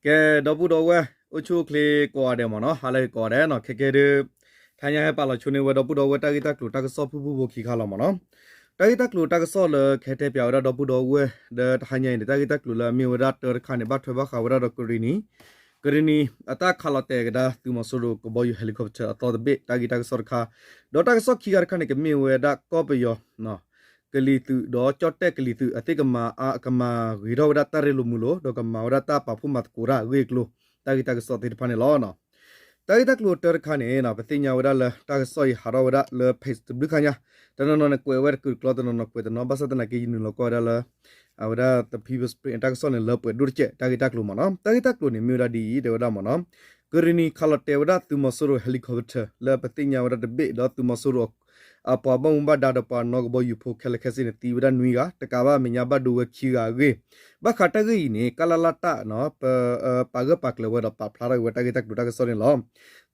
ကဲ ဒီပုၢ်ဒီဝဲၢ် အိၣ်ဆူၣ်အိၣ်ချ့ကိးဂၤဒဲးမ့ၢ်နီၤ, ဟါလၢဂ့ၤကိးဂၤဒဲးနီၤ, ခဲကဲဒုး တဟါညါဟဲပာ်လီၤဆိန့ၢ်ဝဲဒီပုၢ်ဒီဝဲၢ် တၢ်ဂ့ၢ်တၢ်ကျိၤတၢ်ကစီၣ်ဖုၣ်ဖုၣ်ဖိခံခါလီၤမ့ၢ်နီၤ. တၢ်ဂ့ၢ်တၢ်ကျိၤတၢ်ကစီၣ်လၢကဟဲတဲပၠးဝဲဒၣ်ဒီပုၢ်ဒီဝဲၢ် ဒီးတဟါညါအံၤန့ၣ် တၢ်ဂ့ၢ်တၢ်ကျိၤလၢအမ့ၢ်ဝဲဒၣ်တၢတခါန့ၣ် ဘၣ်ထွဲဘၣ်ဃးဝဲဒၣ်ဒီးကရံၣ်နံၤ ကရံၣ်နံၤ အတၢ်ခးလီၤတဲာ်ကဒါသုးမီၤစိရိၤကဘီယူၤ helicopter အသီတဘ့ၣ် တၢ်ဂ့ၢ်တၢ်ကစီၣ်တခါ, ဒီးတၢ်ကစီၣ်ခံခါတခါန့ၣ် ကမ့ၢ်ဝဲဒၣ်ကီၢ်ပယီၤ ကလံၤသုးဒီးကၠီၣ်တဲၣ်ကလံၤသုး အသ့ၣ်ကမၤအါ ကမၤဂ့ၤထီၣ်ဝဲဒၣ်တၢ်ရ့လိာ်မုာ်လိာ် ဒီးကမၤဝဲဒၣ်တၢ်ပာ်ဖှိၣ်မၤသကိးတၢ်အဂ့ၢ်အကျိၤ တၢ်ဂ့ၢ်တၢ်ကစီၣ်သ့ၣ်တဖၣ်န့ၣ်လီၤ. တၢ်ဂ့ၢ်တၢ်ကျိၤတၢတခါန့ၣ် ပသ့ၣ်ညါဝဲဒၣ်လၢတၢ်ကစီၣ်အံၤဟးထီၣ်ဝဲဒၣ်လၢ page တဘျုးခါညါ, တနီၤနီၤန့ၣ်ကွဲးဝဲတကုာ်တကျီ တနီၤနီၤကွဲးတနီၤ, ဘၣ်ဆၣ်သနာ်က့ ယနုာ်လီၤကွၢ်ဝဲဒၣ်လၢ အဝဲဒၣ် The People's Spring တၢ်ကစီၣ်န့ၣ် လၢပှဲၤဒိၣ်တကဲး တၢ်ဂ့ၢ်တၢ်ကျိၤမ့ၢ်နီၤ. တၢ်ဂ့ၢ်တၢ်ကျိၤန့ၣ် မ့ၢ်ဝဲဒၣ်ဒ်အံၤ တဲဝဲဒၣ်မ့ၢ်နီၤ, ကရံၣ်နံၤခးလီၤတဲာ်ဝဲဒၣ်သုးမီၤစိရိၤ helicopter လၢပသ့ၣ်ညါဝဲဒၣ်တဘ့ၣ် ဒီးသုးမီၤစိရိၤ အပှၤဘၣ်မူဘၣ်ဒါဒီးပှၤနီၣ်ကဘီယူၤဖိခဲလၢာ်ခဲဆ့န့ၣ် သံဝဲဒၣ်နွံဂၤ, တကးဘၣ်အမဲာ်ညါဘၣ်ဒိဝဲခံဂၤအဂ့ၢ်, ဘၣ်ဃးတၢ်ဂ့ၢ်အံၤန့ၣ် ကလလတ ပာ်ဂၢၢ်ပာ်ကျၢၤဝဲဒီးပာ်ဖျါထီၣ်က့ၤဝဲတၢ်ဂ့ၢ်တၢ်ကျိၤတၢ်ကစီၣ်န့ၣ်လီၤ.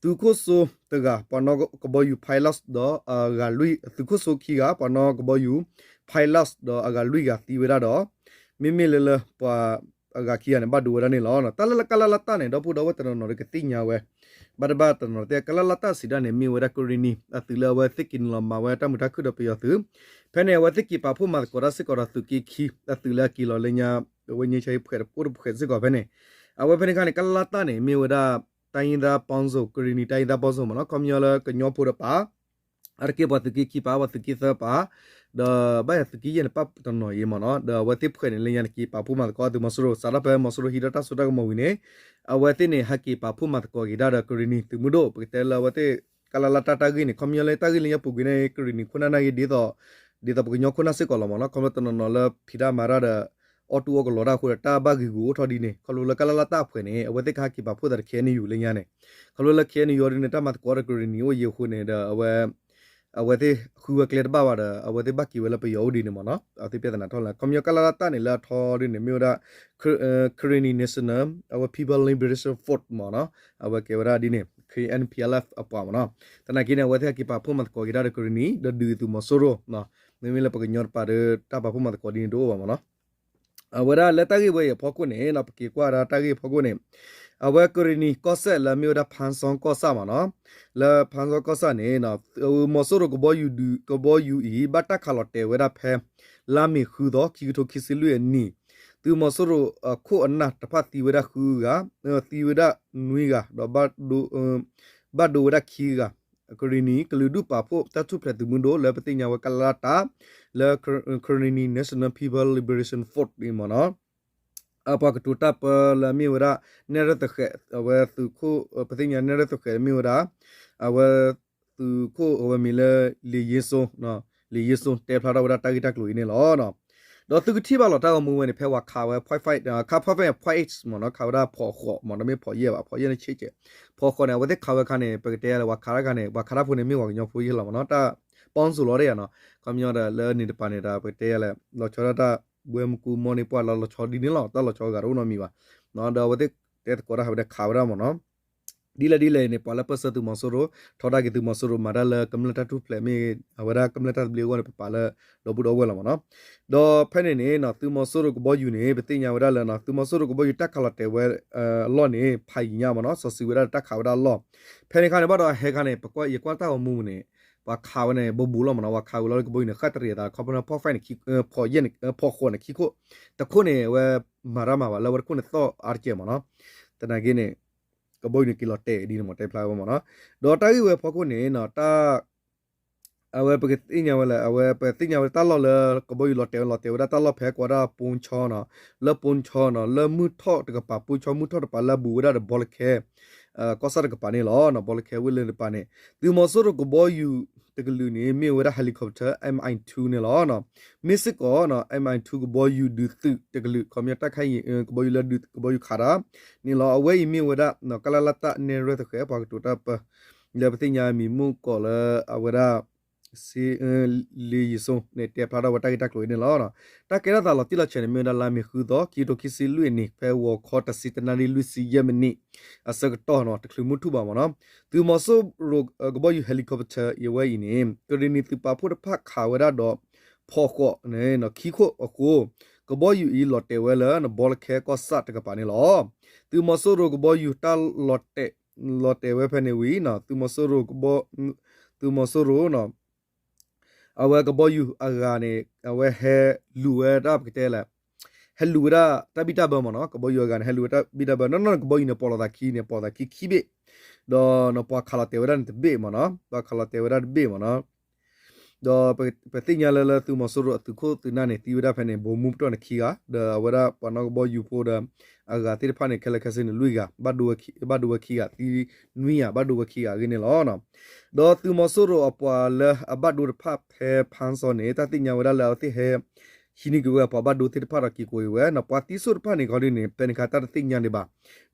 သုးခိၣ်စိတဂၤ ပှၤနီၣ်ကဘီယူၤ pilot ဒီးအဂၤလွံၢ်, သုးခိၣ်စိခံဂၤ ပှၤနီၣ်ကဘီယူၤ pilot ဒီးအဂၤလွံၢ်ဂၤသံဝဲဒၣ်ဒီး မ့မ့ၢ်လၢလၢပှၤအဂၤခံဂၤန့ၣ် ဘၣ်ဒိဝဲဒၣ်န့ၣ်လီၤ. တၢ်လၢကလလတ န့ၣ် ဒီပုၢ်ဒီဝဲၢ်တနီၤနီၤဒီးကသ့ၣ်ညါဝဲ ဘၣ်တဘၣ်တနီၤတဲ ကလလတ စံးဒၣ်န့ၣ် မ့ၢ်ဝဲဒၣ်ကရံၣ်နံၤအသုးလၢအဝဲသ့ၣ်က့ၤနုာ်လီၤမၤဝဲတၢ်မုာ်တၢ်ခုၣ်ဒီးပယီၤသုး, ဖဲန့ၣ် အဝဲသ့ၣ်က့ၤပာ်ဖှိၣ်မၤသကိးတၢ်စ့ၢ်ကီးဒီးသုးက့ခံ အသုးလၢအက့ၤလီၤလၢညါ အဝဲ ငြိမ်းချမ်းရေး ဖှဲးတအိၣ်တဖှဲးစ့ၢ်ကီးဖဲန့ၣ်, အဝဲဖဲန့ၣ်အခါန့ၣ် ကလလတ န့ၣ် မ့ၢ်ဝဲဒၣ် တိုင်းရင်းသားပေါင်းစုံ ကရံၣ်နံၤ တိုင်းရင်းသားပေါင်းစုံ မ့ၢ်နီၤ, ခီပညီလၢကညီဖိဒီးပာ် အတက့ၢ်ပှၤသုးက့ခံပာ် ပှၤသုးက့သၢပာ်, ဒီးဘၣ်ယၤသုးက့ယဲၢ်န့ၣ် ပာ်တနီၤအံၤမ့ၢ်နီၤ, ဒီးအဝဲသ့ၣ်ဖှဲးန့ၣ် လၢညါန့ၣ် က့ၤပာ်ဖှိၣ်မၤသကိးသုးမီၤစိရိၤ စးထီၣ်ဖဲမီၤစိရိၤဟံးထီၣ်တၢ်စိတၢ်ကမီၤဝံၤန့ၣ် အဝဲသ့ၣ်န့ၣ် ဟဲက့ၤပာ်ဖှိၣ်မၤသကိးက့ၤဒၣ်ဒီးကရံၣ်နံၤသုးမုၢ်ဒိၣ် ပကတဲလၢအဝဲသ့ၣ် ကလလတ တၢ်ဂ့ၢ်န့ၣ် ခီပညီလၢတၢ်ဂ့ၢ်လၢညါပူၤကွံာ်န့ၣ် ကရံၣ်နံၤခိၣ်နၢ်နာ်က့ ဒ်သိး ဒ်သိးပှၤကညီခိၣ်နၢ်စ့ၢ်ကီးလီၤမ့ၢ်နီၤ, ခီဖျိတနီၤနီၤလၢဖံးတၢ်မၤတၢ်ဒီး အီၣ်တူၢ်အီၣ်ကလီတၢ်အဃိဒီး တၢ်ဘၣ်ဂ့ၤဂူာ်အိၣ်ထီၣ်ဒ်န့ၣ် ခီဖျိလၢကလလတ အဖှဲးန့ၣ် အဝဲသ့ၣ်ကဟဲက့ၤပာ်ဖှိၣ်သးဒီး KNU လၢညါန့ၣ်, ခီဖျိလၢ KNU အီၤဒ်န့ၣ် တၢ်မၤသကိးဒီးကရံၣ်နံၤအိၣ်ယံၤအဃိန့ၣ်ဒီး အဝဲ အဝဲသ့ၣ်ဃုဝဲကျဲတဘၣ်ဘၣ်ဒီး အဝဲသ့ၣ်ဘၣ်က့ၤဝဲလၢပယီၤအိၣ်ဒ်န့ၣ်မ့ၢ်နီၤ, အဝဲသ့ၣ်ပျဲသနာ်ထီၣ်လၢ ခီပညီကလလတ န့ၣ် လၢအထီဒ်န့ၣ် မ့ၢ်ဝဲဒၣ် Karenni National အဝဲ People Liberation Force မ့ၢ်နီၤ, အဝဲကဲဝဲဒၣ်ဒ်န့ၣ် K N P L F အပှၤမ့ၢ်နီၤ, သနာ်က့န့ၣ် အဝဲသ့ၣ်ဟဲက့ၤပာ်ဖှိၣ်မၤသကိးက့ၤဒၣ်ဒီးကရံၣ်နံၤ ဒီးဒုးသုးမီၤစိရိၤ, မ့မ့ၢ်လၢပှၤကညီတပၤဒီး တၢ်ပာ်ဖှိၣ်မၤသကိးဒ်န့ၣ်တအိၣ်ဘၣ်မ့ၢ်နီၤ. အဝဲဒၣ်လၢတၢ်ဂ့ၢ်ဝဲအံၤအဖီခိၣ်န့ၣ် ပက့ၤကွၢ်ဒၣ်တၢ်ဂ့ၢ်အဖီခိၣ်န့ၣ် အဝဲကရံၣ်နံၤကီၢ်စဲၣ်လၢအမ့ၢ်ဝဲဒၣ် ဖၣ်စီကီၢ်ဆၣ်မ့ၢ်နီၤ, လၢဖၣ်စီကီၢ်ဆၣ်န့ၣ် သုးမီၤစိရိၤကဘီယူၤဒုး ကဘီယူၤအံၤ ဘၣ်တၢ်ခးလီၤတဲာ်ဝဲဒၣ်ဖဲ လါမ့ၤဃုသီ ခံကထိခံဆံလွံၢ်အနံၣ်, သုးမီၤစိရိၤအခိၣ်အနၢ်တဖၣ်သံဝဲဒၣ်ဃုဂၤ, သံဝဲဒၣ်နွံဂၤ ဒီး ဘၣ်ဒိဝဲဒၣ်ခံဂၤ, ကရံၣ်နံၤကလုာ်ဒူၣ်ပာ်ဖှိၣ်တၢ်ထူၣ်ဖျဲးသုးမုၢ်ဒိၣ်လၢပသ့ၣ်ညါဝဲကလလတ လၢ Karenni National People Liberation Force န့ၣ်မ့ၢ်နီၤ, အပှၤကတိၤတၢ်ပၢလၢအမ့ၢ်ဝဲဒၣ် နဲၣ်ရွဲၣ်သဃဲး အဝဲသုးခိၣ် ပသ့ၣ်ညါနဲၣ်ရွဲၣ်သဃဲးမ့ၢ်ဝဲဒၣ် အဝဲ သုးခိၣ်အဝဲမံၤလၢ လံာ်ယ့စိ လံာ်ယ့စိ တဲဖျါထီၣ်ဝဲဒၣ်တၢ်ဂ့ၢ်တၢ်ကျိၤအံၤန့ၣ်လီၤ. ဒီးသုကထံၣ်ဘၣ်လီၤတၢ်ဂီၤမူဝဲန့ၣ် ဖဲပှၤခးဝဲ point five ခး point five point eight မ့ၢ်နီၤ, ခးဝဲဒၣ်ဖီၣ်ဃိးမ့ၢ်နီၤ, မ့ၢ်ဖီၣ်ယဲၢ်ဘၣ် ဖီၣ်ယဲၢ်န့ၣ်ဆံးကဲး, ဖီၣ်ဃိးန့ၣ် အဝဲသ့ၣ်ခးဝဲအခါန့ၣ် ပကတဲယဲလဲၣ် ပှၤခးတၢ်ခါန့ၣ် ပှၤခးတၢ်ဖိန့ၣ်မ့ၢ်ပှၤကညီဖိယဲၢ်လီၤမ့ၢ်နီၤ, တၢ် ပေါင်းစုံ လီၤတယၤနီၤ, ခီပညီဒီးလၢန့ၣ်တပၤန့ၣ်ဒီး ပကတဲယဲလဲၣ် လီၤဆီဒၣ်တၢ် ဘှဲမကူမီန့ၣ် ပှၤလီၤလီၤဆီဒ်န့ၣ်လီၤ, တၢ်လီၤဆီအဂၤတအိၣ်နီတမံၤဘၣ်, ဒီးအဝဲသ့ၣ်တဲသကိးတၢ်ဟးဝဲဒၣ်ခးဝဲဒၣ်မ့ၢ်နီၤ ဒ်လဲၣ်ဒ်လဲၣ်န့ၣ် ပှၤလၢပၢၢ်ဆၢသုးမီၤစိရိၤ ထီဒါက့ၤသုးမီၤစိရိၤ မၤတၢ်လၢကမျၢၢ်တၢ်ထူၣ်ဖျဲးမ့ၢ် အဝဲဒၣ်ကမျၢၢ်တၢ်သဘျ့အဂီၢ်န့ၣ် ပပာ်လၢ ဒီပုၢ်ဒီဝဲၢ်လီၤမ့ၢ်နီၤ. ဒီးဖဲန့ၣ်န့ၣ် သုးမီၤစိရိၤကဘီယူၤန့ၣ် ပသ့ၣ်ညါဝဲဒၣ်လၢ သုးမီၤစိရိၤကဘီယူၤတၢ်ခးလီၤတဲာ်ဝဲအလီၢ်န့ၣ် ဖးယံာ်ညါမ့ၢ်နီၤ စီၤစုၤဝဲဒၣ်တၢ်ခးဝဲဒၣ်အလီၢ်. ဖဲန့ၣ်အခါန့ၣ် ဘၣ်ဒီးအဟဲခါန့ၣ် ပကွၢ်ယကွၢ်တၢ်ဂီၤမူန့ၣ် ပှၤခးဝဲန့ၣ် ဘူးဘူးလီၤမ့ၢ်နီၤ, ပှၤခးဝဲလီၤလၢကဘီယူၤန့ၣ် ဃၣ်တရံးအသး ခီဖျိ point five န့ၣ် ဖီၣ်ဃိးန့ၣ်ခံခိၣ်, တခိၣ်န့ၣ် အဝဲမၤတၢ်မၤဘၣ် လၢဝဲတခိၣ်န့ၣ်သီၣ်အါတကဲးမ့ၢ်နီၤ. သနာ်က့န့ၣ် ကဘီယူၤန့ၣ်က့ၤလီၤတဲာ်ဒ်န့ၣ်မ့ၢ်တဲဖျါဝဲမ့ၢ်နီၤ. ဒီးတၢ်ဂ့ၢ်ဝဲအဖီခိၣ်န့ၣ် တၢ် အဝဲပကသ့ၣ်ညါဝဲလၢ အဝဲပသ့ၣ်ညါဝဲတၢ်လီၢ်လၢကဘီယူၤလီၤတဲာ်ဝဲလီၤတဲာ်ဝဲဒၣ်တၢ်လီၢ်ဖဲကွၢ်ဒၣ်ပိၣ်ခၠီနီၤ, လၢပိၣ်ခၠီနီၤ လၢမုၢ်ထီၣ်တကပၤ ပိၣ်ခၠီမုၢ်ထီၣ်တကပၤလၢအဘူးဝဲဒၣ်ဒီးဘီလၢခဲ ကီၢ်ဆၣ်တကပၤန့ၣ်လီၤ. ဘီလၢခဲဝ့ၢ်လၢတကပၤန့ၣ် သုးမီၤစိရိၤကဘီယူၤတကလုာ်န့ၣ် မ့ၢ်ဝဲဒၣ် helicopter MI two န့ၣ်လီၤ. မ့ၢ်စ့ၢ်ကီး MI two ကဘီယူၤဒုးသုးတကလုာ် ခီပညီတၢ်ခါအံၤ ကဘီယူၤလၢဒုးကဘီယူၤခးတၢ်န့ၣ်လီၤ. အဝဲအံၤမ့ၢ်ဝဲဒၣ် ကလလတ နဲၣ်ရွဲၣ်သဃဲး ပှၤကတိၤတၢ်ပၢ လၢပသ့ၣ်ညါမံၤမုၢ်ကီးလၢအဝဲဒၣ် စ့ လံာ်ယ့စိန့ၣ် တဲဖျါထီၣ်ဝဲတၢ်ဂ့ၢ်တၢ်ကျိၤအံၤန့ၣ်လီၤ. တၢ်ကဲထီၣ်သးလီၤတံၢ်လီၤဆဲးန့ၣ် မ့ၢ်ဝဲဒၣ်လါမ့ၤဃုသီ ခံကထိခံဆံလွံၢ်အနံၣ် ဖဲဂီၤခီတဆံတနၣ်ရံၣ်လွံၢ်ဆံယဲၢ်မံးနံး အဆၢကတီၢ်နီၤ တချုးမုၢ်ထူၣ်ဘၣ်မ့ၢ်နီၤ. သုးမီၤစိရိၤကဘီယူၤ helicopter အဝဲအံၤန့ၣ် ကရံၣ်နံၤသုးပာ်ဖှိၣ်တဖၣ်ခးဝဲဒၣ်ဒီး ဖီၣ်ဃိးန့ၣ် ခံခိၣ်အဃိ ကဘီယူၤအံၤလီၤတဲာ်ဝဲလၢ ဘီလၢခဲကီၢ်ဆၣ်တကပၤန့ၣ်လီၤ. သုးမီၤစိရိၤကဘီယူၤတၢ်လီၤတဲာ် လီၤတဲာ်ဝဲဖဲန့ၣ်ဝံၤ သုးမီၤစိရိၤ သုးမီၤစိရိၤ အဝဲကဘီယူၤအဂၤန့ၣ် အဝဲဟဲလူၤဝဲဒၣ်ပကတဲလဲၣ် ဟဲလူၤဝဲဒၣ်တၢ်ဘံၣ်တၢ်ဘၢမ့ၢ်နီၤ, ကဘီယူၤအဂၤန့ၣ် ဟဲလူၤဝဲတၢ်ဘံၣ်တၢ်ဘၢ နီၢ်နီၢ်န့ၣ် ကဘီယူၤန့ၣ် ပိာ်လိာ်သးခံန့ၣ် ပိာ်သးခံခံဘ့ၣ်, ဒီးပှၤခးလီၤတဲာ်ဝဲဒၣ်န့ၣ်တဘ့ၣ်မ့ၢ်နီၤ, ပှၤခးလီၤတဲာ်ဝဲဒၣ်တဘ့ၣ်မ့ၢ်နီၤ. ဒီးပသ့ၣ်ညါလၢ လၢသုးမီၤစိရိၤအသုးခိၣ်သုးနၢ်န့ၣ် သံဝဲဒၣ်ဖဲန့ၣ် ဗိုလ်မှူးပတီၢ်န့ၣ်ခံဂၤ, ဒီးအဝဲဒၣ်ပှၤနီၣ်ကဘီယူၤဖိဒီး အဂၤသ့ၣ်တဖၣ်န့ၣ် ခဲလၢာ်ခဲဆ့န့ၣ် လွံၢ်ဂၤ ဘၣ်ဒိဝဲခံဂၤ သံနွံဂၤ ဘၣ်ဒိဝဲခံဂၤအဂ့ၢ်န့ၣ်လီၤ. ဒီးသုးမီၤစိရိၤအပှၤလၢအဘၣ်ဒိတဖၣ်ဖဲဖၣ်စီန့ၣ် တၢ်သ့ၣ်ညါဝဲဒၣ်လၢအဝဲသ့ၣ်ဟဲ ဟံးန့ၢ်က့ၤဝဲပှၤဘၣ်ဒိသ့ၣ်တဖၣ်ဒီးက့ၤကိးက့ၤဝဲ, ပှၤသံစိၣ်တဖၣ်န့ၣ်ခီဒ်န့ၣ် ဖဲန့ၣ်အခါတၢ်တသ့ၣ်ညါဒံးဘၣ်,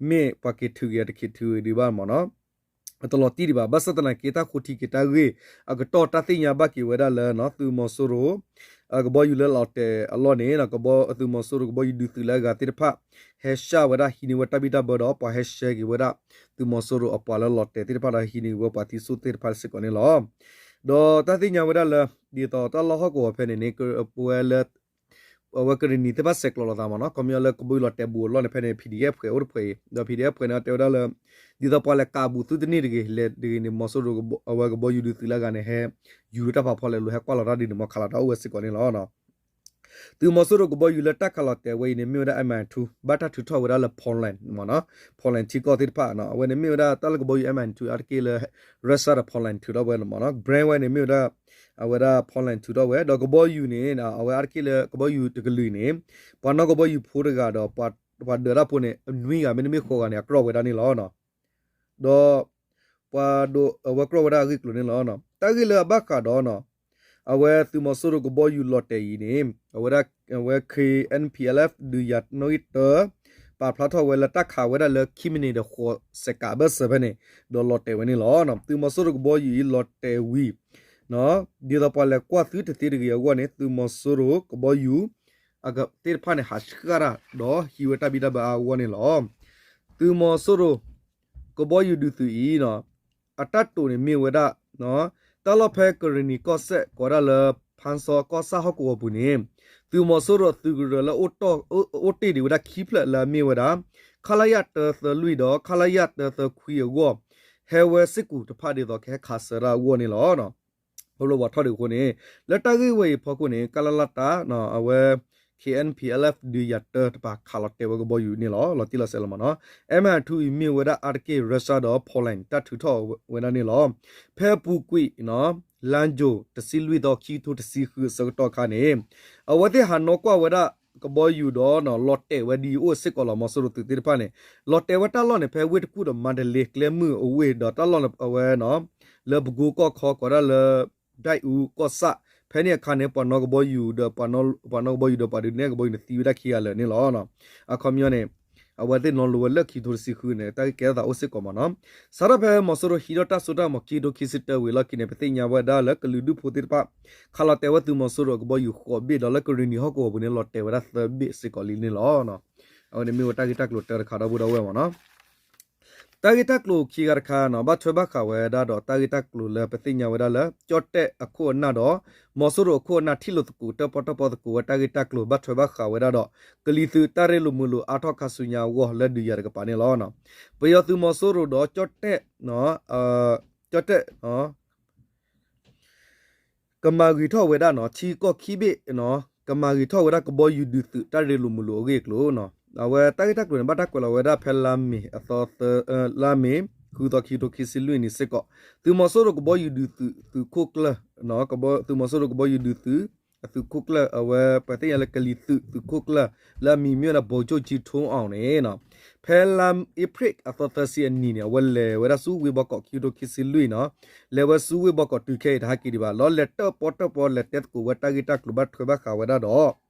မ့ၢ်ပှၤက့ၤထုးက့ၤအတက့ၤထုးက့ၤဒံးဘၣ်မ့ၢ်နီၤ, အတလီၤတံၢ်ဒံးဘၣ်. ဘၣ်ဆၣ်သနာ်က့ တၢ်ဃိထံက့ၤတၢ်ဂ့ၢ်အကတီၢ် တၢ်သ့ၣ်ညါဘၣ်က့ၤဝဲဒၣ်လၢ သုးမီၤစိရိၤ ကဘီယူၤလၢလီၤတဲာ်အလီၢ်န့ၣ် သုးမီၤစိရိၤကဘီယူၤဒုးသုးလၢအဂၤသ့ၣ်တဖၣ် ဟဲဆှၢဝဲဒၣ်ဟံးန့ၢ်ဝဲတၢ်ဘံၣ်တၢ်ဘၢဒီး ပှၤဟဲရှဲက့ၤဝဲဒၣ် သုးမီၤစိရိၤအပှၤလၢလီၤတဲာ်သ့ၣ်တဖၣ်ဒီးဟံးန့ၢ်က့ၤဝဲပှၤသံစိၣ်သ့ၣ်တဖၣ်စ့ၢ်ကီးန့ၣ်လီၤ. ဒီးတၢ်သ့ၣ်ညါဝဲဒၣ်လၢ ဒ်သိးတၢ်လီၢ်ဟီၣ်ကဝီၤဖဲန့ၣ်န့ၣ် ပဝဲလၢ အဝဲကရ့ၣ်နံၤသ့ၣ်တဖၣ်ဆဲးကျိးလိာ်သးမ့ၢ်နီၤ, ခီပညီလၢကဘီယူၤလီၤတဲာ်ဘူးအလီၢ်န့ၣ် ဖဲန့ၣ် PDF ဖှဲးအိၣ်တဖှဲးအံၤ ဒီး PDF ဖှဲးန့ၣ် တဲဝဲဒၣ်လၢ ဒ်သိးပှၤလဲၤကးဘူးသုတန့ၢ်တဂ့ၤ လဲၤတဂ့ၤန့ၣ် မီၤစိရိၤအဝဲကဘီယူၤဒုးသုးလၢအဂၤန့ၣ် ဟဲယူၤတၢ်ဖးဖီလဲၤလိၤ ဟဲကွၢ်လီၤတၢ်ဒ်န့ၣ် မ့ၢ်ခးလီၤတၢ်အိၣ်ဝဲစ့ၢ်ကီးန့ၣ်လီၤ. သုးမီၤစိရိၤကဘီယူၤလၢတၢ်ခးလီၤတဲာ်ဝဲအံၤန့ၣ် မ့ၢ်ဝဲဒၣ် M I two ဘၣ်တၢ်ထုးထီၣ်ဝဲဒၣ်လၢ Poland မ့ၢ်နီၤ, Poland ထံကီၢ်သ့ၣ်တဖၣ် အဝဲန့ၣ်မ့ၢ်ဝဲဒၣ်တၢ်လၢကဘီယူၤ M I two အါတက့ၢ်လၢ Russia ဒီး Poland ထုးထီၣ်ဝဲမ့ၢ်နီၤ, brand ဝဲန့ၣ်မ့ၢ်ဝဲဒၣ် အဝဲဒၣ် Poland ထုးထီၣ်ဝဲ ဒီးကဘီယူၤန့ၣ် အဝဲအါတက့ၢ်လၢကဘီယူၤတကလုာ်န့ၣ် ပှၤနီၣ်ကဘီယူၤဖိတဂၤဒီး ပှၤဒၢးတၢ်ဖိန့ၣ် နွံဂၤမ့တမ့ၢ်ဃိးဂၤန့ၣ် အကြီၢ်ဝဲဒၣ်န့ၣ်လီၤ. ဒီး ပှၤဒိးအဝဲကြီၢ်ဝဲဒၣ်အဂ့ၢ်အကျိၤန့ၣ်လီၤ. တၢ်ဂ့ၢ်လၢအဘၣ်ဃးဒီး အဝဲသုးမီၤစိရိၤကဘီယူၤလီၤတဲာ်အံၤန့ၣ် အဝဲဒၣ် အဝဲ K N P L F ဒုးယၤနီၣ်ဂံၢ်တၢ ပာ်ဖျါထီၣ်ဝဲလၢတၢ်ခးဝဲဒၣ်လၢခံမံးနံးဒီးဃိးစဲးကးအဘၢၣ်စၢၤဖဲန့ၣ် ဒီးလီၤတဲာ်ဝဲန့ၣ်လီၤ. သုးမီၤစိရိၤကဘီယူၤအံၤလီၤတဲာ်ဝံၤ ဒ်သိးပှၤလဲၤကွၢ်သုတသ့တဂ့ၤအဂီၢ်န့ၣ် သုးမီၤစိရိၤကဘီယူၤ သ့ၣ်တဖၣ်န့ၣ် ဟးဆှၣ်တၢ်ဒီးဟံးဝဲတၢ်ဘံၣ်တၢ်ဘၢအါအဂီၢ်န့ၣ်လီၤ. သုးမီၤစိရိၤ ကဘီယူၤဒုးသုးအံၤ အတၢ်တိာ်န့ၣ်မ့ၢ်ဝဲဒၣ် တၢ်လီၢ်ဖဲကရ့ၣ်နံၤကီၢ်စဲၣ် ကိးဝဲဒၣ်လၢ ဖၣ်စီကီၢ်ဆၣ်ဟီၣ်ကဝီၤပူၤန့ၣ် သုးမီၤစိရိၤသုးကရၢလၢ အိၣ်တ့ၢ်ဒံးဝဲဒၣ်ခံဖျၢၣ်လၢအမ့ၢ်ဝဲဒၣ် ခလရ တၢသၢလွံၢ်ဒီး ခလရ တၢသၢခွံအဂီၢ် ဟဲဝဲစ့ၢ်ကီးတဖၣ်ဒ်သိးကဟဲခးစၢၤတၢ်အဂီၢ်န့ၣ်လီၤ. ခီဖျိပှၤထီၣ်ဒံးအဃိန့ၣ် လၢတၢ်ဂ့ၢ်ဝဲအံၤအဖီခိၣ်န့ၣ် ကလလတၢ အဝဲ K N P L F ဒုးယၤတၢတပၤခးလီၤတဲာ်ဝဲကဘီယူၤန့ၣ်လီၤ. လီၤတံၢ်လီၤဆဲးလီၤမ့ၢ်နီၤ M I two အံၤမ့ၢ်ဝဲဒၣ်အါတက့ၢ် Russia ဒီး Poland တၢ်ထုးထီၣ်ဝဲဒၣ်န့ၣ်လီၤ. ဖဲအပူၤကွံာ် လါယူၤ တဆံလွံၢ်သီ ခံကထိတဆံဃုအဆၢကတီၢ်အခါန့ၣ် အဝဲသ့ၣ်ဟးနီၣ်ကွၢ်ဝဲဒၣ်ကဘီယူၤဒီး လီၤတဲာ်ဝဲဒ်အံၤအိၣ်စ့ၢ်ကီးလီၤ. မီၤစိရိၤသုးသ့ၣ်တဖၣ်န့ၣ် လီၤတဲာ်ဝဲတၢ်လီၢ်န့ၣ် ဖဲဝ့ၢ်တကူၣ်ဒီးမါတလ့ကျဲမုၢ်အဝ့ၢ်ဒီးတၢ်လီၢ်န့ၣ် အဝဲ လၢပကိကီၢ်ခီကိးဒၣ်လၢ ဒဲအူကီၢ်ဆၣ် ဖဲန့ၣ်အခါန့ၣ် ပှၤနီၣ်ကဘီယူၤဒီး ပှၤနီၣ်ကဘီယူၤဒီးပှၤဒုးနဲၣ်ကဘီယူၤန့ၣ် သံဝဲဒၣ်ခံဂၤလၢာ်န့ၣ်လီၤ. အခီပညီန့ၣ် အဝဲသ့ၣ်နီၣ်လိၤဝဲလၢခံကထိတဆံဃုန့ၣ် တၢ်ဂ့ၢ်ကဲထီၣ်သးအိၣ်စ့ၢ်ကီးမ့ၢ်နီၤ. စးထီၣ်ဖဲမီၤစိရိၤဟံးထီၣ်တၢ်စိတၢ်ကမီၤ ခံကထိခံဆံတၢဝံၤအလီၢ်ခံန့ၣ် ပသ့ၣ်ညါဝဲဒၣ်လၢကလုာ်ဒူၣ်ဖိသ့ၣ်တဖၣ် ခးလီၤတဲာ်ဝဲသုးမီၤစိရိၤအကဘီယူၤဃိးဘ့ၣ်ဒီးလၢကရ့ၣ်နံၤဟီၣ်ကဝီၤပူၤန့ၣ် လီၤတဲာ်ဝဲဒၣ်သၢဘ့ၣ်စ့ၢ်ကီးလံန့ၣ်လီၤ. အဝဲန့ၣ်မ့ၢ်ဝဲတၢ်ဂ့ၢ်တၢ်ကျိၤတၢတခါဒီပုၢ်ဒီဝဲၢ်မ့ၢ်နီၤ. တၢ်ဂ့ၢ်တၢ်ကျိၤခံဂၤတခါနီၤ ဘၣ်ထွဲဘၣ်ဃးဝဲဒၣ်ဒီးတၢ်ဂ့ၢ်တၢ်ကျိၤလၢပသ့ၣ်ညါဝဲဒၣ်လၢ ကၠီၣ်တဲၣ်အခိၣ်အနၢ်ဒီး မီၤစိရိၤအခိၣ်အနၢ်ထံၣ်လိာ်သကိးတၢၣ်ပီၣ်တၢၣ်ပီသကိးဝဲတၢ်ဂ့ၢ်တၢ်ကျိၤဘၣ်ထွဲဘၣ်ဃးဝဲဒၣ်ဒီး ကလံၤသုးတၢ်ရ့လိာ်မုာ်လိာ်အါထီၣ်ခါဆူညါအဂီၢ်လၢဒုးယၤတကပၤန့ၣ်လီၤ. ပယီၤသုးမီၤစိရိၤဒီးကၠီၣ်တဲၣ် ကၠီၣ်တဲၣ် ကမၤဂ့ၤထီၣ်ဝဲဒၣ်နီၤ ထံကီၢ်ခံဘ့ၣ် ကမၤဂ့ၤထီၣ်ဝဲဒၣ်ကဘီယူၤဒုးသုးတၢ်ရ့လိာ်မုာ်လိာ်အဂ့ၢ်အကျိၤနီၤ. အဝဲတၢ်ဂ့ၢ်တၢ်ကျိၤန့ၣ် ဘၣ်တၢ်ကွဲးလီၤဝဲဒၣ်ဖဲလါမ့ၤအသီသၢ လါမ့ၤ ဃုသီ ခံကထိခံဆံလွံၢ်နံၣ်စ့ၢ်ကီး သုးမီၤစိရိၤကဘီယူၤဒုးသုး သုးခိၣ်ကျၢၢ် သုးမီၤစိရိၤကဘီယူၤဒုးသုး အသုးခိၣ်ကျၢၢ် အဝဲပသ့ၣ်ညါလၢကလံၤသုးသုးခိၣ်ကျၢၢ် လၢအမံၤမ့ၢ်ဝဲဒၣ် ဗိုလ်ချုပ်ကြီးထွန်းအောင်န့ၣ် ဖဲလါအ့ဖြ့ၣ်အသီသၢဆံအနံၤန့ၣ် အဝဲလဲၤဝဲဒၣ်ဆူဝ့ၢ်ဘီကီး ခံကထိခံဆံလွံၢ်နီၤ, လဲၤဝဲဆူဝ့ၢ်ဘီကီးတုၤခဲအံၤတဟါက့ၤဒံးဘၣ် လီၤလဲၤတၢၣ်ပီၣ်တၢၣ်ပီ လဲၤတဲသကိးဝဲတၢ်ဂ့ၢ်တၢ်ကျိၤဘၣ်ထွဲဘၣ်ဃးဝဲဒၣ်ဒီး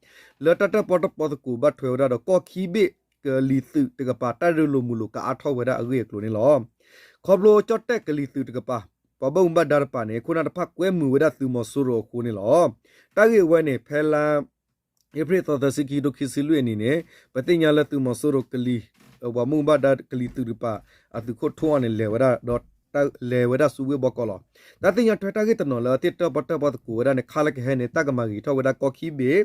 လၢတၢ်တၢၣ်ပီၣ်တၢၣ်ပီသကိးဘၣ်ထွဲဝဲဒၣ်ဒီး ကီၢ်ခံဘ့ၣ်ကလံၤသုးတကပၤ တၢ်ရ့လိာ်မုာ်လိာ်ကအါထီၣ်ဝဲဒၣ်အဂ့ၢ်အကျိၤန့ၣ်လီၤ. ခီဖျိကၠီၣ်တဲၣ်ကလံၤသုးတကပၤ ပှၤဘၣ်မူဘၣ်ဒါတကပၤန့ၣ် ခိၣ်နၢ်တဖၣ်ကွဲမုာ်ဝဲဒၣ်သုးမီၤစိရိၤအဃိန့ၣ်လီၤ. တၢ်ဂ့ၢ်ဝဲန့ၣ် ဖဲလါ အ့ဖြ့ၣ်သီသၢဆံ ခံကထိခံဆံလွံၢ်အနံၤန့ၣ် ပသ့ၣ်ညါလၢသုးမီၤစိရိၤကလံၤ ပှၤဘၣ်မူဘၣ်ဒါကလံၤသုးတကပၤ အသုးခိၣ်ထိအီၤန့ၣ် လဲၤဝဲဒၣ်ဒီး လဲၤဝဲဒၣ်ဆူဝ့ၢ်ဘီကီးလီၤ. တၢ်သ့ၣ်ညါထွဲတၢ်ဂ့ၢ်တနီၤလၢအသ့ၣ်တၢၣ်ပီၣ်တၢၣ်ပီသကိးဝဲဒၣ်န့ၣ် ခါလၢကဟဲန့ၣ် တၢ်ကမၤဂ့ၤထီၣ်ဝဲဒၣ်ကီၢ်ခံဘ့ၣ်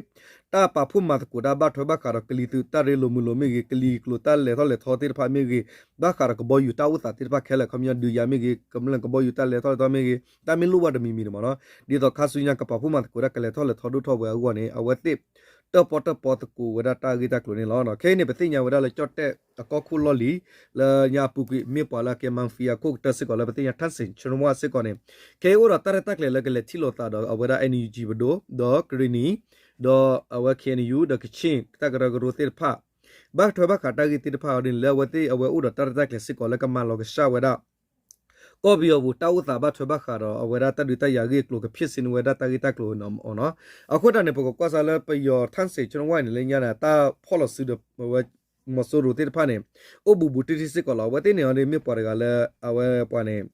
တၢ်ပာ်ဖှိၣ်မၤသကိးတၢ်ဘၣ်ထွဲဘၣ်ဃးဒီး ကလံၤသုးတၢ်ရ့လိာ်မုာ်လိာ်မ့ၢ်ဂ့ၤ, ကလံၤကျိၤတၢ်လဲၤထီၣ်လဲၤထီသ့ၣ်တဖၣ်မ့ၢ်ဂ့ၤ, ဘၣ်ဃးဒီးကဘီယူၤတၢ်အိၣ်သးသ့ၣ်တဖၣ်ခဲလၢာ် ခီပညီဒုးယၤမ့ၢ်ဂ့ၤ, ကမျၢၢ်ကဘီယူၤတၢ်လဲၤထီၣ်လဲၤထီမ့ၢ်ဂ့ၤ, တၢ်မ့ၢ်လိၣ်ဘၣ်တမံၤမံၤန့ၣ်မ့ၢ်နီၤ, ဒ်သိးခါဆူညါကပာ်ဖှိၣ်မၤသကိးတၢ်ကလဲၤထီၣ်လဲၤထီဒိၣ်ထီၣ်ဝဲအဂီၢ်န့ၣ် အဝဲသ့ၣ် တၢၣ်ပီၣ်တၢၣ်ပီသကိးဝဲဒၣ်တၢ်ဂ့ၢ်တၢ်ကျိၤန့ၣ်လီၤ. ခဲအံၤန့ၣ် ပသ့ၣ်ညါဝဲဒၣ်လၢကၠီၣ်တဲၣ်အကီၢ်ခိၣ်လီၢ်လံၤ လၢညါအပူၤကွံာ် မ့ၢ်ပှၤလၢအကဲ mafia ခိၣ်ကတၢၢ်စ့ၢ်ကီးလၢပသ့ၣ်ညါ ထၣ်စ့ၣ် ခၠၢၣ်ဝါ စ့ၢ်ကီးန့ၣ် ခဲအံၤအိၣ်ဒီးတၢ်ရဲၣ်တၢ်ကျဲၤလၢကလဲၤထံၣ်လိာ်သးဒီးအဝဲဒၣ် NUG ပဒိၣ် ဒီးကရ့ၣ်နံၤ ဒီးအဝဲ K N U ဒီးကခ့ၣ် တၢ်ကရၢကရိသ့ၣ်တဖၣ် ဘၣ်ထွဲဘၣ်ဃးတၢ်ဂ့ၢ်သ့ၣ်တဖၣ်အီၤဒ်န့ၣ် လၢအဝဲသ့ၣ်အဝဲအိၣ်ဒီးတၢ်ရဲၣ်တၢ်ကျဲၤစ့ၢ်ကီးလၢကမၤလီၤကဆှၣ်ဝဲဒၣ် ကီၢ်ပယီၤပူၤ တၢ်အိၣ်သးဘၣ်ထွဲဘၣ်ဃးဒီး အဝဲဒၣ်တၢ်ဒုးတၢ်ယၤအဂ့ၢ်အကျိၤ ကဖ့ၣ်ဆ့န့ၢ်ဝဲဒၣ်တၢ်ဂ့ၢ်တၢ်ကျိၤနီၤ. အဃိတၢ်န့ၣ် ပကကွၢ်စးလၢပယီၤ ထၣ်စ့ၣ် ခၠၢၣ်ဝါ န့ၣ် လၢညါန့ၣ် တၢ်ဖီၣ်လီၤစုဒီးအဝဲ မီၤစိရိၤသ့ၣ်တဖၣ်န့ၣ် အိၣ်ဘူးဘူးတံၢ်တံၢ်စ့ၢ်ကီးလီၤ. အဝဲသ့ၣ်န့ၣ်အီၤဒ်မ့ၢ်ပှၤတဂၤလၢ အဝဲပှၤန့ၣ်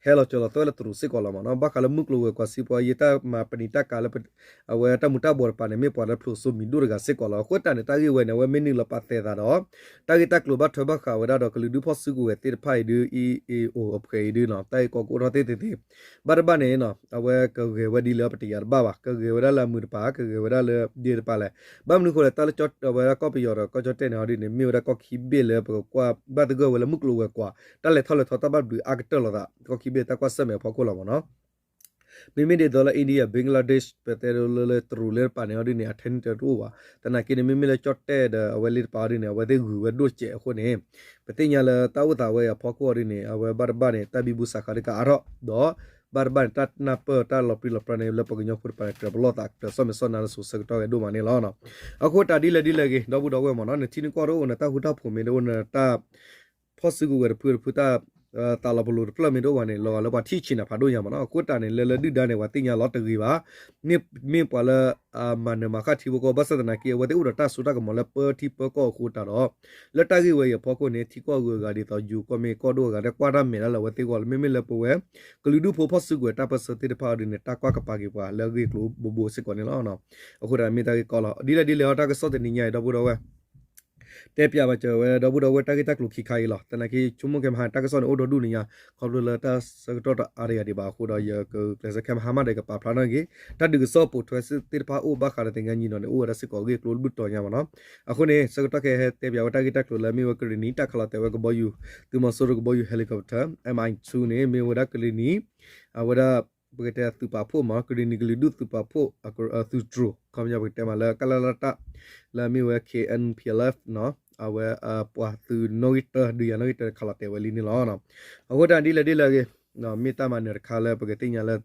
ဟဲလီၤစၢၤလီၤသွဲၣ်လၢတရူးစ့ၢ်ကီးလီၤမ့ၢ်နီၤ. ဘၣ်ဃးလၢမုၢ်ကျိၤဝဲၤကွာ် စံးပီယ့ တၢ်မၤပနံာ်တၢ်ကၤလၢ အဝဲတၢ်မူၤတၢ်ဘှီးတပၤန့ၣ် မ့ၢ်ပှၤလၢဖျိးစိမံၤဒိၣ်တဂၤစ့ၢ်ကီးလီၤ. အဃိတၢ်န့ၣ် တၢ်ဂ့ၢ်ဝဲန့ၣ် အဝဲမ့ၢ်နုာ်လီၤပာ်သဲးသးဒီး တၢ်ဂ့ၢ်တၢ်ကျိၤဘၣ်ထွဲဘၣ်ဃးဝဲဒၣ်ဒီးကလုာ်ဒူၣ်ဖီၣ်စုကဝဲၤသ့ၣ်တဖၣ်အံၤဒုး အံၤအံၤအိၣ်အဖှဲးအံၤဒုးနီၤ တၢ်ဂ့ၢ်ကီကအိၣ်ထီၣ်သ့ၣ်သ့ၣ်သ့ၣ် ဘၣ်တဘၣ်န့ၣ် အဝဲကဂဲၤဝဲဒ်လၢပတယာ်တဘၣ်ဘၣ် ကဂဲၤဝဲဒၣ်လၢအမုာ်တပၤ ကဂဲၤဝဲဒၣ်လၢဒ့တပၤလဲၣ်. ဘၣ်မနုၤအဃိလဲၣ် တၢ်လၢကၠီ အဝဲဒၣ်ကီၢ်ပယီၤဒီးကီၢ်ကၠီၣ်တဲၣ်န့ၣ်အီၤဒ်န့ၣ် မ့ၢ်ဝဲဒၣ်ကီၢ်ခံဘ့ၣ်လၢပကကွၢ်ဘၣ်သဂၢၢ်ဝဲလၢမုၢ်ကျိၤဝဲၤကွာ် တၢ်လဲၤထီၣ်လဲၤထီတၢ်ဘၣ်ဘျုးအါကတၢၢ်လိာ်သး ကီၢ်ခံဘ့ၣ်တၢ်ကွၢ်ဆၢၣ်မဲာ်အဖီခိၣ်လီၤမ့ၢ်နီၤ. မ့မ့ၢ်ဒ်သိးလၢ India Bangladesh ပတဲဒိလၢလၢတရူးလၢတပၤန့ၣ်အီၤဒ်န့ၣ် အထဲန့ၣ်တအိၣ်ဘၣ်. သနာ်က့န့ၣ် မ့မ့ၢ်လၢကၠီၣ်တဲၣ်ဒီးအဝဲလ့တပၤအီၤဒ်န့ၣ် အဝဲသ့ၣ်ဂုၤဝဲဒိၣ်စဲးအဃိန့ၣ် ပသ့ၣ်ညါလၢတၢ်အိၣ်သးဝဲအံၤအဖီခိၣ်အီၤဒ်န့ၣ် အဝဲဘၣ်တဘၣ်န့ၣ် တၢ်ဘံဘူစးဃးဒ်ကအါထီၣ် ဒီးဘၣ်တဘၣ်န့ၣ် တၢ်နၢ်ပၢၢ်တၢ်လီၤပြံလီၤပြါန့ၣ် လၢပှၤကညီဖိတပၤန့ၣ် ကြၢးပလီၢ်သးကြၢးဆီၣ်မဲာ်ဆီၣ်နါလၢစိၤဆၢကတီၢ်ဂဲၤဒိၣ်မးန့ၣ်လီၤ. အဃိတၢ်ဒ်လဲၣ်ဒ်လဲၣ်ဂ့ၤ ဒီပုၢ်ဒီဝဲၢ်မ့ၢ်နီၤ နထံနကီၢ်တအိၣ် နတၢ်ဃူတၢ်ဖိးမ့ၢ်တအိၣ် နတၢ် ဖီၣ်စုကဝဲၤတဖုတဖုတၢ် သးလီၤပလိာ်တဖျၢၣ်မ့ၢ်တအိၣ်ဘၣ်န့ၣ် လီၤဂာ်လၢပှၤထံၣ်ဆံးနၤဖးဒိၣ်ညါမ့ၢ်နီၤ. အဃိတၢ်န့ၣ် လၢလၢဒုၣ်ဒါန့ၣ် ပှၤသ့ၣ်ညါလီၤတဂ့ၤဘၣ်. မ့ၢ်ပှၤလၢ မၤနၢၤမၤဃၣ်ထံဖိကီၢ်ဖိ ဘၣ်ဆၣ်သနာ်က့ အဝဲသ့ၣ်အိၣ်ဒီးတၢ်စိတၢ်ကမီၤလၢပၢထံပၢကီၢ်အဃိတၢ်ဒီး လၢတၢ်ဂ့ၢ်ဝဲအံၤအဖီခိၣ်န့ၣ် ထံကီၢ်အဂုၤအဂၤဒ်သိးယိၤကီၢ်မ့ၢ်ကီၢ်ဒိၣ်အဂၤ တၢ်ကွၢ်တၢ်မဲာ်တၢ်လၢအဝဲသ့ၣ်အဂီၢ်လီၤ. မ့မ့ၢ်လၢပဝဲ ကလုာ်ဒူၣ်ဖိဖီၣ်စုကဝဲၤတၢ်ပၢၢ်ဆၢသ့ၣ်တဖၣ်အီၤဒ်န့ၣ် တၢ်ကွၢ်ကပၤက့ၤပှၤလၢအဂ့ၢ်အကျိၤဘိးဘိစ့ၢ်ကီးန့ၣ်လီၤ. အဃိတၢ်မ့ၢ်တၢ်ဂ့ၢ်ကီလီၤ. ဒ်လဲၣ်ဒ်လဲၣ်အီၤ တၢ်ကစီၣ်တနံၤညါအံၤ ဒီပုၢ်ဒီဝဲၢ် တဲပၠးဘၣ်စၢၤဝဲဒီပုၢ်ဒီဝဲၢ်တၢ်ဂ့ၢ်တၢ်ကျိၤခံခါအံၤလီၤ. သနာ်က့ ဆိကမိၣ်ကဲမဟါ တၢ်ကစီၣ်န့ၣ်အိၣ်ဒီဒူၣ်န့ၣ်ညါ ခီဖျိလၢတၢ်ဆၢကတီၢ်တအါတဂၤဒံးဘၣ်အဃိဒီး ယကကျဲးစၢးခဲမဟါမးဒီး ယကပာ်ဖျါထီၣ်က့ၤ တၢ်ဒုးကစီၣ်ပိာ်ထွဲသ့ၣ်တဖၣ်အိၣ်ဘၣ်ဃးဒီးသင်္ဃန်းညီနောင်န့ၣ် အိၣ်ဝဲဒၣ်စ့ၢ်ကီးအဂ့ၢ်အကျိၤတဘူၣ်တီၤညါမ့ၢ်နီၤ. အဃိန့ၣ် ဆၢကတီၢ်ခဲအံၤဟဲတဲပၠးဝဲတၢ်ဂ့ၢ်တၢ်ကျိၤလၢမ့ၢ်ဝဲကရ့ၣ်နံၤ တၢ်ခးလီၤတဲာ်ဝဲကဘီယူၤ သုးမီၤစိရိၤကဘီယူၤ helicopter M I two န့ၣ် မ့ၢ်ဝဲဒၣ်ကရ့ၣ်နံၤ အဝဲဒၣ် ပကတဲသုးပာ်ဖှိၣ်မ့ၢ် ကရ့ၣ်နံၤကလုာ်ဒူၣ်သုးပာ်ဖှိၣ် သုးတြိၤ ခီပညီပကတဲမးလၢ ကလလတ လၢအမ့ၢ်ဝဲ K N P L F နီၤ အဝဲပှၤသုးနီၣ်ဂံၢ်တၢ ဒုးယၤနီၣ်ဂံၢ်တၢခးလီၤတဲာ်ဝဲလံန့ၣ်လီၤ. အဃိတၢ်ဒ်လဲၣ်ဒ်လဲၣ်ဂ့ၤ မ့ၢ်တၢ်မၤနၢၤတခါလၢပကသ့ၣ်ညါလၢ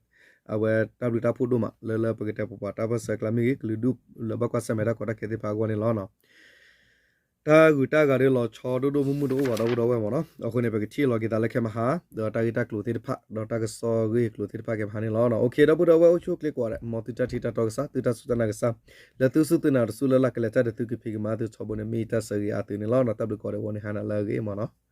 အဝဲတၢ်ဘျုးတၢ်ဖှိၣ်ဒိၣ်မး လၢလၢပကတဲပပှၤတၢ်ပၢၢ်ဆၢအကျါမ့ၢ်ဂ့ၤ ကလုာ်ဒူၣ်လၢဘၣ်ကွၢ်ဆၢၣ်မဲာ်တၢ်ကီတၢ်ခဲသ့ၣ်တဖၣ်အဂီၢ်န့ၣ်လီၤ. တၢ်ဂုၤတၢ်ဂၤဒီးလီၤဆီဒိၣ်ဒိၣ်မုၢ်မုၢ်တအိၣ်ဘၣ်ဒီပုၢ်ဒီဝဲၢ်မ့ၢ်နီၤ. အဃိန့ၣ် ပကထံၣ်လီၤက့ၤသးလၢခဲမဟါ ဒီးတၢ်ဂ့ၢ်တၢ်ကျိၤသ့ၣ်တဖၣ် ဒီးတၢ်ကစီၣ်ဂ့ၢ်ကျိၤသ့ၣ်တဖၣ်ခဲမဟါန့ၣ်လီၤ. အိၣ်ခ့ ဒီပုၢ်ဒီဝဲၢ်အိၣ်ဆူၣ်အိၣ်ချ့ကိးဂၤဒဲး မ်သုတၢ်ထံၣ်တၢ်တီကစၢ် သုတၢ်စူၢ်တၢ်နာ်ကစၢ် လၢသုစူၢ်သုနာ်တစူၢ်လၢ်လၢ် ကလဲၤတၢ်ဒီးသုကဖံးကမၤသုထီဘိန့ၣ် မ့ၢ်ယတၢ်ဆၢဂ့ၤအသုးန့ၣ်လီၤ. တၢ်ဘျုးကိးဂၤဒဲး ဂီၤန့ၣ်ဟါနၤလၢအဂ့ၤမ့ၢ်နီၤ.